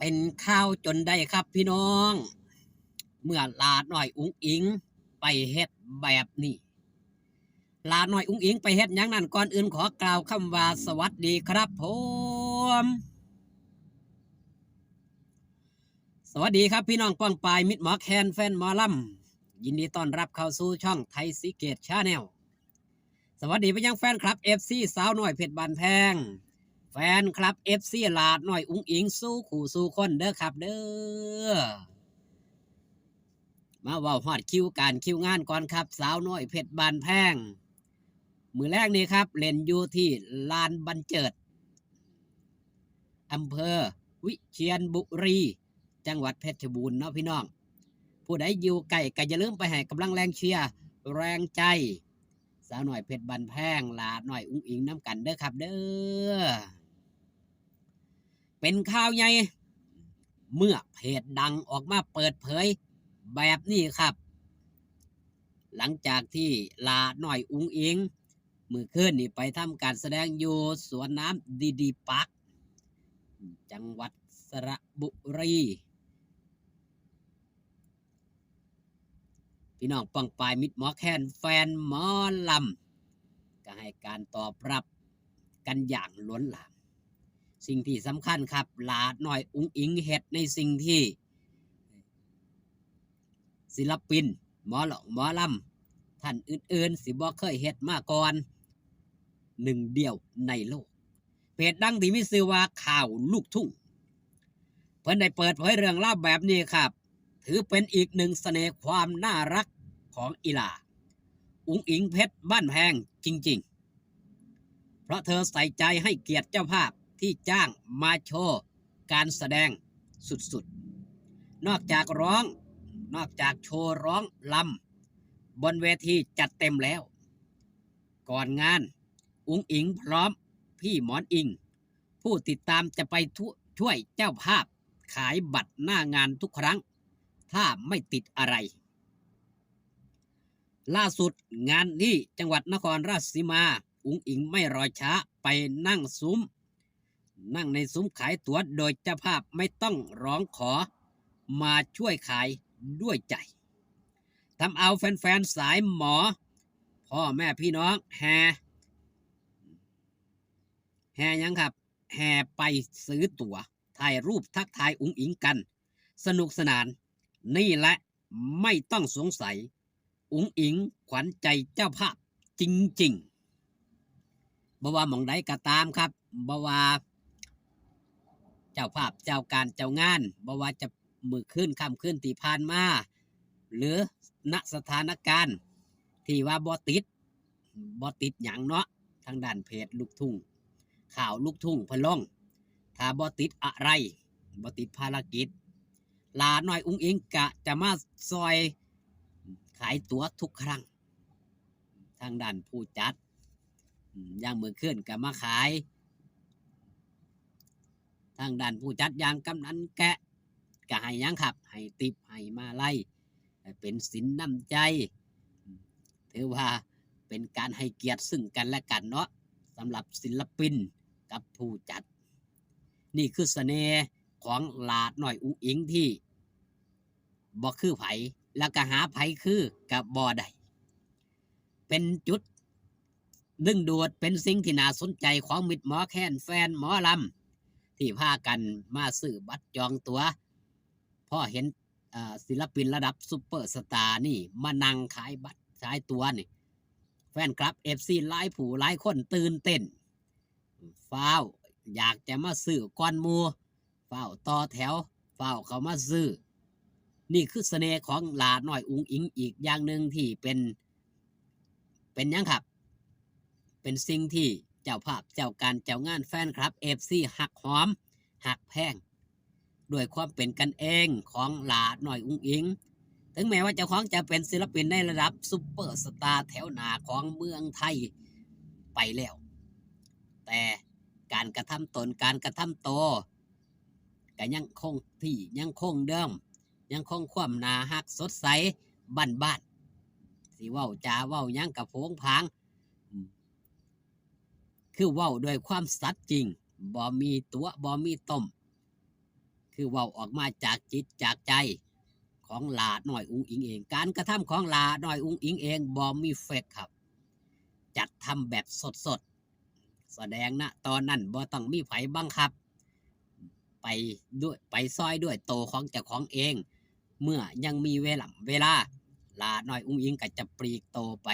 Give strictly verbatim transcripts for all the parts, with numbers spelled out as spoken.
เป็นข่าวจนได้ครับพี่น้อง เมื่อหล้าน้อยอุ๋งอิ๋งไปเฮ็ดแบบนี้ หล้าน้อยอุ๋งอิ๋งไปเฮ็ดหยังนั้น ก่อนอื่นขอกล่าวคำว่าสวัสดีครับผม สวัสดีครับพี่น้องป้องปายมิตรหมอแคนแฟนหมอลำ ยินดีต้อนรับเข้าสู่ช่องไทยซีเกตชาแนล สวัสดีไปยังแฟนคลับเอฟซีสาวน้อยเพชรบ้านแพง แฟนคลับเอฟซีหล้าน้อยอุ๋งอิ๋งสู่คู่สู่คนเด้อครับเด้อ มาเว้าฮอดคิวการคิวงานก่อนครับ สาวน้อยเพชรบ้านแพง มื้อแรกนี่ครับ เล่นอยู่ที่ลานบันเจิด อำเภอวิเชียรบุรี จังหวัดเพชรบูรณ์เนาะพี่น้อง ผู้ใดอยู่ใกล้ก็อย่าลืมไปให้กำลังแรงเชียร์แรงใจ สาวน้อยเพชรบ้านแพง หล้าน้อยอุ๋งอิ๋งนำกันเด้อครับเด้อ เป็นข่าวใหญ่ เมื่อเพจดังออกมาเปิดเผยแบบนี้ครับ หลังจากที่หล้าน้อยอุ๋งอิ๋งมื้อคืนนี่ไปทำการแสดงอยู่สวนน้ำดีดีปาร์ค จังหวัดสระบุรี พี่น้องป้องปายมิตรหมอแคนแฟนหมอลำ ก็ให้การตอบรับกันอย่างล้นหลาม สิ่งที่สำคัญครับ หล้าน้อยอุ๋งอิ๋งเฮ็ดในสิ่งที่ ศิลปินหมอร้องหมอลำท่านอื่นๆ สิบ่เคยเฮ็ดมาก่อนหนึ่งเดียวในโลก เพจดังที่มีชื่อว่าข่าวลูกทุ่ง เพิ่นได้เปิดเผยเรื่องราวแบบนี้ครับ ถือเป็นอีกหนึ่งเสน่ห์ความน่ารักของอีหล้าอุ๋งอิ๋งเพชรบ้านแพงจริงๆ เพราะเธอใส่ใจให้เกียรติเจ้าภาพที่จ้างมาโชว์การแสดงสุดๆ นอกจากร้อง นอกจากโชว์ร้องรำบนเวทีจัดเต็มแล้ว ก่อนงานอุ๋งอิ๋งพร้อมพี่หมอนอิง ผู้ติดตามจะไปทุช่วยเจ้าภาพขายบัตรหน้างานทุกครั้ง ถ้าไม่ติดอะไร ล่าสุดงานนี้จังหวัดนครราชสีมา อุ๋งอิ๋งไม่รอช้าไปนั่งซุ้ม นั่งในซุ้มขายตั๋วโดยเจ้าภาพไม่ต้องร้องขอ มาช่วยขายด้วยใจ ทำเอาแฟนๆ สายหมอ พ่อแม่พี่น้องแห่ แห่หยังครับ แห่ไปซื้อตั๋ว ถ่ายรูปทักทายอุ๋งอิ๋งกัน สนุกสนาน นี่แหละไม่ต้องสงสัย อุ๋งอิ๋งขวัญใจเจ้าภาพจริงๆ บ่ว่าหม่องใดก็ตามครับ บ่ว่าเจ้าภาพเจ้าการเจ้างาน บ่ว่าจะมื้อคืนค่ำคืนที่ผ่านมา หรือ ณ สถานการณ์ที่ว่าบ่ติด บ่ติดหยังเนาะ ทางด้านเพจลูกทุ่ง ข่าวลูกทุ่งเพิ่นลง ถ้าบ่ติดอะไร บ่ติดภารกิจ หล้าน้อยอุ๋งอิ๋งกะจะมาซอยขายตั๋วทุกครั้ง ทางด้านผู้จัด อืม อย่างมื้อคืนกะมาขาย ทางด้านผู้จัดอย่างกำนันแกะ กะให้หยังครับ ให้ทิป ให้มาลัย เป็นสินน้ำใจ ถือว่าเป็นการให้เกียรติซึ่งกันและกันเนาะ สำหรับศิลปินกับผู้จัด นี่คือเสน่ห์ของหล้าน้อยอุ๋งอิ๋งที่บ่คือไผ แล้วก็หาไผคือก็บ่ได้ เป็นจุดดึงดูด เป็นสิ่งที่น่าสนใจของมิตรหมอแคนแฟนหมอลำ ที่พากันมาซื้อบัตรจองตั๋ว พอเห็น อ่า ศิลปินระดับซุปเปอร์สตาร์นี่มานั่งขายบัตรขายตั๋วนี่ แฟนคลับเอฟซีหลายผู้หลายคนตื่นเต้น ฟ้าวอยากจะมาซื้อก่อนหมู่ ฟ้าวต่อแถว ฟ้าวเข้ามาซื้อ นี่คือเสน่ห์ของหล้าน้อยอุ๋งอิ๋งอีกอย่างหนึ่งที่เป็น เป็นหยังครับ เป็นสิ่งที่เจ้าภาพเจ้าการเจ้างานแฟนคลับเอฟซีฮักหอมฮักแพง ด้วยความเป็นกันเองของหล้าน้อยอุ๋งอิ๋ง ถึงแม้ว่าเจ้าของจะเป็นศิลปินในระดับซุปเปอร์สตาร์แถวหน้าของเมืองไทยไปแล้ว แต่การกระทำตน การกระทำโต ก็ยังคงที่ ยังคงเดิม ยังคงความน่าฮักสดใสบ้านๆ สิเว้าจาเว้าหยังกะโผงผาง อืม คือเว้าด้วยความสัตย์จริง บ่มีตั๋ว บ่มีต้ม คือเว้าออกมาจากจิตจากใจของหล้าน้อยอุ๋งอิ๋งเอง การกระทำของหล้าน้อยอุ๋งอิ๋งเองบ่มีเฟกครับ จัดทำแบบสดๆ แสดง ณ ตอนนั้นบ่ต้องมีไผบังคับ ไปด้วย ไปซอยด้วยโตของเจ้าของเอง เมื่อยังมีเวลา เวลา หล้าน้อยอุ๋งอิ๋งก็จะปลีกโตไป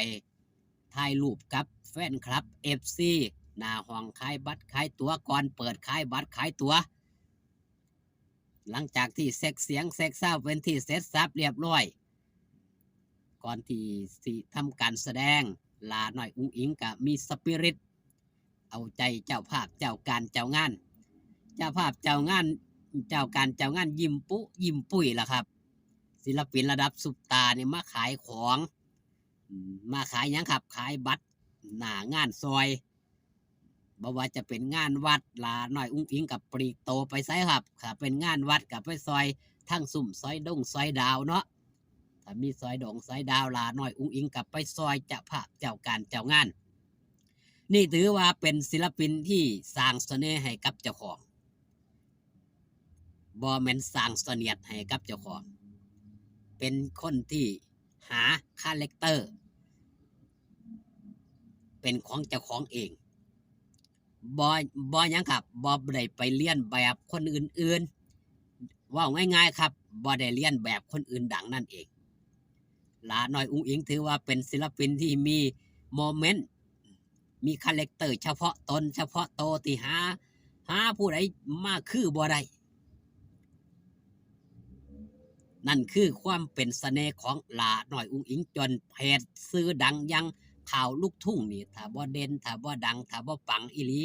ถ่ายรูปกับแฟนคลับ เอฟซี หน้าห้องขายบัตรขายตั๋ว ก่อนเปิดขายบัตรขายตั๋ว หลังจากที่เช็คเสียงเช็คซาวด์เป็นที่เสร็จสรรพเรียบร้อย ก่อนที่สิทำการแสดง หล้าน้อยอุ๋งอิ๋งก็มีสปิริต เอาใจเจ้าภาพเจ้าการเจ้างาน เจ้าภาพเจ้างาน เจ้าการเจ้างานยิ้มปุ๊ยิ้มปุ้ยล่ะครับ ศิลปินระดับซุปตาร์นี่มาขายของ อืม มาขายหยังครับ ขายบัตรหน้างานซอย บ่ว่าจะเป็นงานวัด หล้าน้อยอุ๋งอิ๋งก็ปลีกโตไปไสครับ ถ้าเป็นงานวัดก็ไปซอยทั้งซุมซอยดงซอยดาวเนาะ ถ้ามีซอยดงซอยดาว หล้าน้อยอุ๋งอิ๋งก็ไปซอยเจ้าภาพเจ้าการเจ้างาน นี่ถือว่าเป็นศิลปินที่สร้างเสน่ห์ให้กับเจ้าของ บ่แม่นสร้างเสนียดให้กับเจ้าของ เป็นคนที่หาคาแรคเตอร์ เป็นของเจ้าของเอง บ่ บ่หยังครับ บ่ได้ไปเลียนแบบคนอื่นๆ เว้าง่ายๆครับ บ่ได้เลียนแบบคนอื่นดังนั่นเอง หล้าน้อยอุ๋งอิ๋งถือว่าเป็นศิลปินที่มีโมเมนต์ มีคาแรคเตอร์เฉพาะตนเฉพาะโตที่หา หาผู้ใดมาคือบ่ได้ นั่นคือความเป็นเสน่ห์ของหล้าน้อยอุ๋งอิ๋ง จนเพจชื่อดังอย่างข่าวลูกทุ่งนี่ ถ้าบ่เด่น ถ้าบ่ดัง ถ้าบ่ปังอีหลี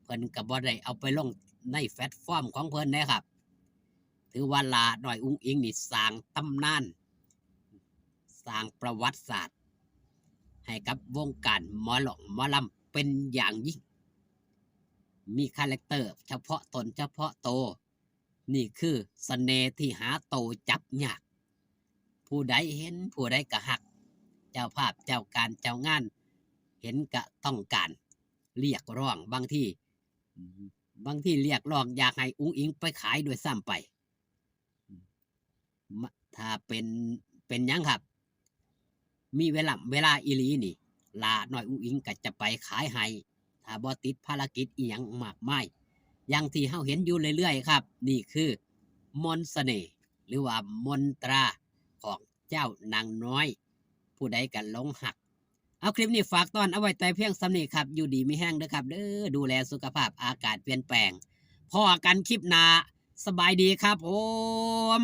เพิ่นก็บ่ได้เอาไปลงในแพลตฟอร์มของเพิ่นเด้ครับ ถือว่าหล้าน้อยอุ๋งอิ๋งนี่สร้างตำนาน สร้างประวัติศาสตร์ ให้กับวงการหมอร้องหมอลำเป็นอย่างยิ่ง มีคาแรคเตอร์เฉพาะตนเฉพาะโต นี่คือเสน่ห์ที่หาโตจับยาก ผู้ใดเห็นผู้ใดก็ฮัก เจ้าภาพเจ้าการเจ้างานเห็นก็ต้องการ เรียกร้อง บางที บางทีเรียกร้องอยากให้อุ๋งอิ๋งไปขายด้วยซ้ำไป มะ ถ้าเป็น เป็นหยังครับ มีเวลา เวลาอีหลีนี่ หล้าน้อยอุ๋งอิ๋งก็จะไปขายให้ ถ้าบ่ติดภารกิจอิหยังมากมาย อย่างที่เฮาเห็นอยู่เรื่อยๆครับ นี่คือมนต์เสน่ห์ หรือว่ามนตราของเจ้านางน้อย ผู้ใดก็หลงฮัก เอา คลิปนี้ฝากต้อนเอาไว้แต่เพียงส่ำนี้ครับ อยู่ดีมีแฮงเด้อครับเด้อ ดูแลสุขภาพ อากาศเปลี่ยนแปลง พ้อกันคลิปหน้า สบายดีครับผม